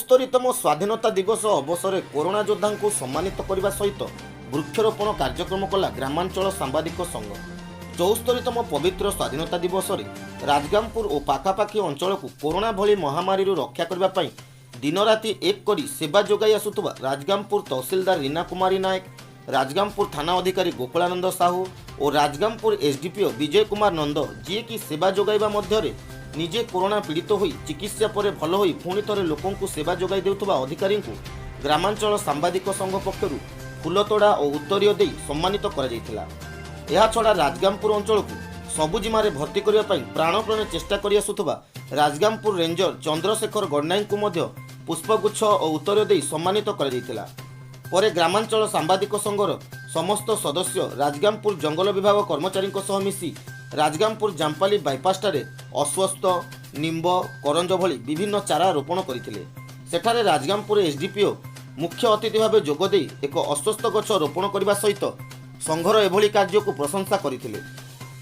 ଚଉସ୍ତରୀତମ ସ୍ୱାଧୀନତା ଦିବସ ଅବସରରେ କରୋନା ଯୋଦ୍ଧାଙ୍କୁ ସମ୍ମାନିତ କରିବା ସହିତ ବୃକ୍ଷରୋପଣ କାର୍ଯ୍ୟକ୍ରମ କଲା ଗ୍ରାମାଞ୍ଚଳ ସାମ୍ବାଦିକ ସଂଘ। 74ତମ ପବିତ୍ର ସ୍ୱାଧୀନତା ଦିବସରେ ରାଜଗାଙ୍ଗପୁର ଓ ପାଖାପାଖି ଅଞ୍ଚଳକୁ କରୋନା ଭଳି ମହାମାରୀରୁ ରକ୍ଷା କରିବା ପାଇଁ ଦିନରାତି ଏକ କରି ସେବା ଯୋଗାଇ ଆସୁଥିବା ରାଜଗାଙ୍ଗପୁର ତହସିଲଦାର ରୀନା କୁମାରୀ ନାୟକ, ରାଜଗାଙ୍ଗପୁର ଥାନା ଅଧିକାରୀ ଗୋକୁଳାନନ୍ଦ ସାହୁ ଓ ରାଜଗାଙ୍ଗପୁର ଏସ୍ଡିପିଓ ବିଜୟ କୁମାର ନନ୍ଦ, ଯିଏକି ସେବା ଯୋଗାଇବା ମଧ୍ୟରେ ନିଜେ କରୋନା ପୀଡ଼ିତ ହୋଇ ଚିକିତ୍ସା ପରେ ଭଲ ହୋଇ ପୁଣି ଥରେ ଲୋକଙ୍କୁ ସେବା ଯୋଗାଇ ଦେଉଥିବା ଅଧିକାରୀଙ୍କୁ ଗ୍ରାମାଞ୍ଚଳ ସାମ୍ବାଦିକ ସଂଘ ପକ୍ଷରୁ ଫୁଲତୋଡ଼ା ଓ ଉତ୍ତରୀୟ ଦେଇ ସମ୍ମାନିତ କରାଯାଇଥିଲା। ଏହାଛଡ଼ା ରାଜଗାଙ୍ଗପୁର ଅଞ୍ଚଳକୁ ସବୁଜିମାରେ ଭର୍ତ୍ତି କରିବା ପାଇଁ ପ୍ରାଣପଣେ ଚେଷ୍ଟା କରିଆସୁଥିବା ରାଜଗାଙ୍ଗପୁର ରେଞ୍ଜର ଚନ୍ଦ୍ରଶେଖର ଗଡ଼ନାୟକଙ୍କୁ ମଧ୍ୟ ପୁଷ୍ପଗୁଚ୍ଛ ଓ ଉତ୍ତରୀୟ ଦେଇ ସମ୍ମାନିତ କରାଯାଇଥିଲା। ପରେ ଗ୍ରାମାଞ୍ଚଳ ସାମ୍ବାଦିକ ସଂଘର ସମସ୍ତ ସଦସ୍ୟ ରାଜଗାଙ୍ଗପୁର ଜଙ୍ଗଲ ବିଭାଗ କର୍ମଚାରୀଙ୍କ ସହ ମିଶି ରାଜଗାଙ୍ଗପୁର ଜାମ୍ପାଲି ବାଇପାସଠାରେ ଅଶ୍ୱତ୍ଥ, ନିମ୍ବ, କରଞ୍ଜ ଭଳି ବିଭିନ୍ନ ଚାରା ରୋପଣ କରିଥିଲେ। ସେଠାରେ ରାଜଗାଙ୍ଗପୁର ଏସ୍ଡିପିଓ ମୁଖ୍ୟ ଅତିଥି ଭାବେ ଯୋଗଦେଇ ଏକ ଅଶ୍ୱତ୍ଥ ଗଛ ରୋପଣ କରିବା ସହିତ ସଂଘର ଏଭଳି କାର୍ଯ୍ୟକୁ ପ୍ରଶଂସା କରିଥିଲେ।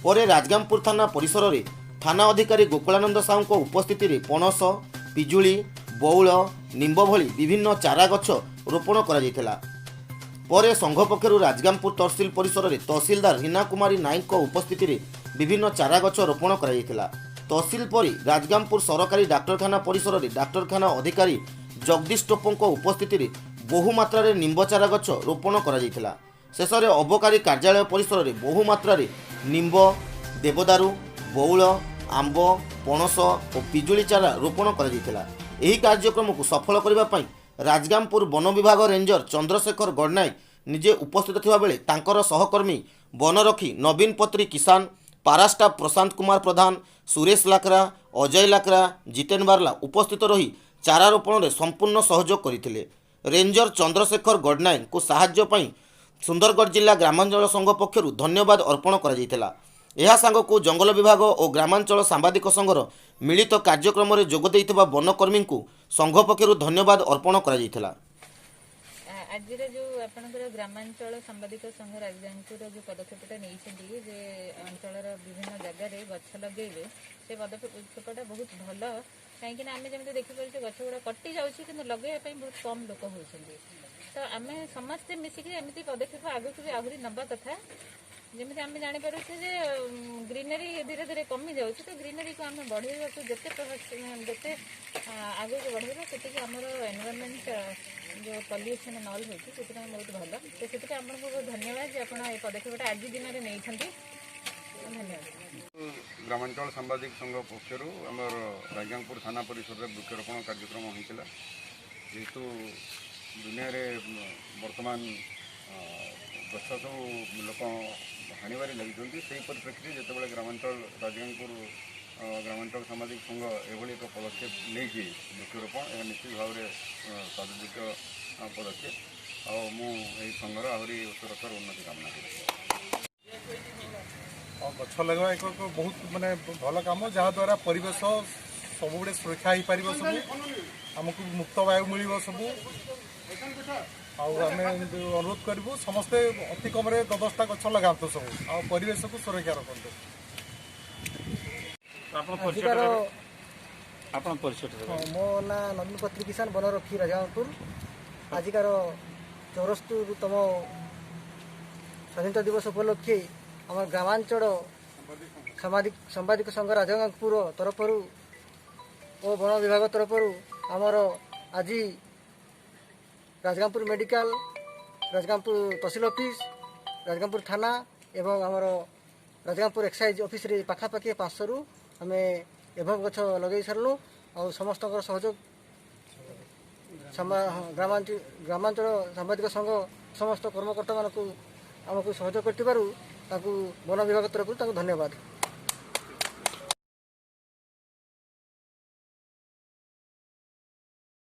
ପରେ ରାଜଗାଙ୍ଗପୁର ଥାନା ପରିସରରେ ଥାନା ଅଧିକାରୀ ଗୋକୁଳାନନ୍ଦ ସାହୁଙ୍କ ଉପସ୍ଥିତିରେ ପଣସ, ପିଜୁଳି, ବଉଳ, ନିମ୍ବ ଭଳି ବିଭିନ୍ନ ଚାରା ଗଛ ରୋପଣ କରାଯାଇଥିଲା। ପରେ ସଂଘ ପକ୍ଷରୁ ରାଜଗାଙ୍ଗପୁର ତହସିଲ ପରିସରରେ ତହସିଲଦାର ରୀନା କୁମାରୀ ନାୟକଙ୍କ ଉପସ୍ଥିତିରେ ବିଭିନ୍ନ ଚାରା ଗଛ ରୋପଣ କରାଯାଇଥିଲା। ତହସିଲ ପରେ ରାଜଗାଙ୍ଗପୁର ସରକାରୀ ଡାକ୍ତରଖାନା ପରିସରରେ ଡାକ୍ତରଖାନା ଅଧିକାରୀ ଜଗଦୀଶ ଟୋପଙ୍କ ଉପସ୍ଥିତିରେ ବହୁ ମାତ୍ରାରେ ନିମ୍ବ ଚାରା ଗଛ ରୋପଣ କରାଯାଇଥିଲା। ଶେଷରେ ଅବକାରୀ କାର୍ଯ୍ୟାଳୟ ପରିସରରେ ବହୁ ମାତ୍ରାରେ ନିମ୍ବ, ଦେବଦାରୁ, ବଉଳ, ଆମ୍ବ, ପଣସ ଓ ପିଜୁଳି ଚାରା ରୋପଣ କରାଯାଇଥିଲା। ଏହି କାର୍ଯ୍ୟକ୍ରମକୁ ସଫଳ କରିବା ପାଇଁ ରାଜଗାଙ୍ଗପୁର ବନ ବିଭାଗ ରେଞ୍ଜର ଚନ୍ଦ୍ରଶେଖର ଗଡ଼ନାୟକ ନିଜେ ଉପସ୍ଥିତ ଥିବାବେଳେ ତାଙ୍କର ସହକର୍ମୀ ବନରକ୍ଷୀ ନବୀନ ପତ୍ରୀ କିଷାନ, ପାରାଷ୍ଟାଫ ପ୍ରଶାନ୍ତ କୁମାର ପ୍ରଧାନ, ସୁରେଶ ଲାକରା, ଅଜୟ ଲାକରା, ଜିତେନ ବାର୍ଲା ଉପସ୍ଥିତ ରହି ଚାରା ରୋପଣରେ ସମ୍ପୂର୍ଣ୍ଣ ସହଯୋଗ କରିଥିଲେ। ରେଞ୍ଜର ଚନ୍ଦ୍ରଶେଖର ଗଡ଼ନାୟକଙ୍କୁ ସାହାଯ୍ୟ ପାଇଁ ସୁନ୍ଦରଗଡ଼ ଜିଲ୍ଲା ଗ୍ରାମାଞ୍ଚଳ ସଂଘ ପକ୍ଷରୁ ଧନ୍ୟବାଦ ଅର୍ପଣ କରାଯାଇଥିଲା। ଏହା ସାଙ୍ଗକୁ ଜଙ୍ଗଲ ବିଭାଗ ଓ ଗ୍ରାମାଞ୍ଚଳ ସାମ୍ବାଦିକ ସଂଘର ମିଳିତ କାର୍ଯ୍ୟକ୍ରମରେ ଯୋଗ ଦେଇଥିବା ବନକର୍ମୀଙ୍କୁ ସଂଘ ପକ୍ଷରୁ ଧନ୍ୟବାଦ ଅର୍ପଣ କରାଯାଇଥିଲା। ଆଜିର ଯେଉଁ ଆପଣଙ୍କର ଗ୍ରାମାଞ୍ଚଳ ସାମ୍ବାଦିକ ସଂଘ ରାଜଗାଙ୍ଗପୁରର ଯେଉଁ ପଦକ୍ଷେପଟା ନେଇଛନ୍ତି ଯେ ଅଞ୍ଚଳର ବିଭିନ୍ନ ଜାଗାରେ ଗଛ ଲଗେଇବେ, ସେ ପଦକ୍ଷେପଟା ବହୁତ ଭଲ। କାହିଁକି ନା ଆମେ ଯେମିତି ଦେଖିପାରୁଛେ, ଗଛ ଗୁଡ଼ା କଟି ଯାଉଛି, କିନ୍ତୁ ଲଗେଇବା ପାଇଁ ବହୁତ କମ୍ ଲୋକ ହେଉଛନ୍ତି। ତ ଆମେ ସମସ୍ତେ ମିଶିକି ଏମିତି ପଦକ୍ଷେପ ଆଗକୁ ବି ଆହୁରି ନେବା କଥା। ଯେମିତି ଆମେ ଜାଣିପାରୁଛେ ଯେ ଗ୍ରିନେରୀ ଧୀରେ ଧୀରେ କମି ଯାଉଛି, ତ ଗ୍ରିନେରୀକୁ ଆମେ ବଢ଼େଇବାକୁ ଯେତେ ଆଗକୁ ବଢ଼େଇବା, ସେତିକି ଆମର ଏନଭାରମେଣ୍ଟ ଯେଉଁ ପଲ୍ୟୁସନ୍ ନଲ୍ ହେଉଛି, ସେଥିପାଇଁ ବହୁତ ଭଲ। ତ ସେଥିପାଇଁ ଆପଣଙ୍କୁ ବହୁତ ଧନ୍ୟବାଦ ଯେ ଆପଣ ଏ ପଦକ୍ଷେପଟା ଆଜି ଦିନରେ ନେଇଛନ୍ତି। ଧନ୍ୟବାଦ। ଗ୍ରାମାଞ୍ଚଳ ସାମ୍ବାଦିକ ସଂଘ ପକ୍ଷରୁ ଆମର ରାଜଗାଙ୍ଗପୁର ଥାନା ପରିସରରେ ବୃକ୍ଷରୋପଣ କାର୍ଯ୍ୟକ୍ରମ ହୋଇଥିଲା। ଯେହେତୁ ଦୁନିଆରେ ବର୍ତ୍ତମାନ ଗଛ ସବୁ ଲୋକ ହାଣିବାରେ ଲାଗିଛନ୍ତି, ସେହି ପରିପ୍ରେକ୍ଷୀରେ ଯେତେବେଳେ ଗ୍ରାମାଞ୍ଚଳ ରାଜଗାଙ୍ଗପୁର ଗ୍ରାମାଞ୍ଚଳ ସାମ୍ବାଦିକ ସଂଘ ଏଭଳି ଏକ ପଦକ୍ଷେପ ନେଇଛି ବୃକ୍ଷରୋପଣ, ଏହା ନିଶ୍ଚିତ ଭାବରେ ସ୍ୱାଗତଯୋଗ୍ୟ ପଦକ୍ଷେପ। ଆଉ ମୁଁ ଏହି ସଂଘର ଆହୁରି ଉତ୍ତରୋତ୍ତର ଉନ୍ନତି କାମନା କରୁଛି। ଆଉ ଗଛ ଲଗାଇବା ଏକ ବହୁତ ମାନେ ଭଲ କାମ, ଯାହାଦ୍ୱାରା ପରିବେଶ ସବୁବେଳେ ସୁରକ୍ଷା ହେଇପାରିବ, ସବୁ ଆମକୁ ମୁକ୍ତ ବାୟୁ ମିଳିବ ସବୁ। ଆଉ ଆମେ ଅନୁରୋଧ କରିବୁ, ସମସ୍ତେ ଅତି କମରେ 10 10ଟା ଗଛ ଲଗାନ୍ତୁ ସବୁ ଆଉ ପରିବେଶକୁ ସୁରକ୍ଷା ରଖନ୍ତୁ। ଆପଣ ପରିଚୟ ଆଜିକାର ଦେବେ, ଆପଣ ପରିଚୟ ଦେବେ। ହଁ, ମୋ ନାଁ ନବୀନ ପତ୍ରୀ କିଷାନ, ବନରକ୍ଷୀ, ରାଜଗାଙ୍ଗପୁର। ଆଜିକାର 74ତମ ସ୍ୱାଧୀନତା ଦିବସ ଉପଲକ୍ଷେ ଆମ ଗ୍ରାମାଞ୍ଚଳ ସାମ୍ବାଦିକ ସଂଘ ରାଜଗାଙ୍ଗପୁର ତରଫରୁ ଓ ବନ ବିଭାଗ ତରଫରୁ ଆମର ଆଜି ରାଜଗାଙ୍ଗପୁର ମେଡ଼ିକାଲ, ରାଜଗାଙ୍ଗପୁର ତହସିଲ ଅଫିସ, ରାଜଗାଙ୍ଗପୁର ଥାନା ଏବଂ ଆମର ରାଜଗାଙ୍ଗପୁର ଏକ୍ସାଇଜ୍ ଅଫିସରେ ପାଖାପାଖି 500ରୁ ଆମେ ଏଭବ ଗଛ ଲଗାଇ ସାରିଲୁ। ଆଉ ସମସ୍ତଙ୍କର ସହଯୋଗ ଗ୍ରାମାଞ୍ଚଳ ସାମ୍ବାଦିକ ସଂଘ ସମସ୍ତ କର୍ମକର୍ତ୍ତାମାନଙ୍କୁ ଆମକୁ ସହଯୋଗ କରିଥିବାରୁ ତାଙ୍କୁ ବନ ବିଭାଗ ତରଫରୁ ତାଙ୍କୁ ଧନ୍ୟବାଦ।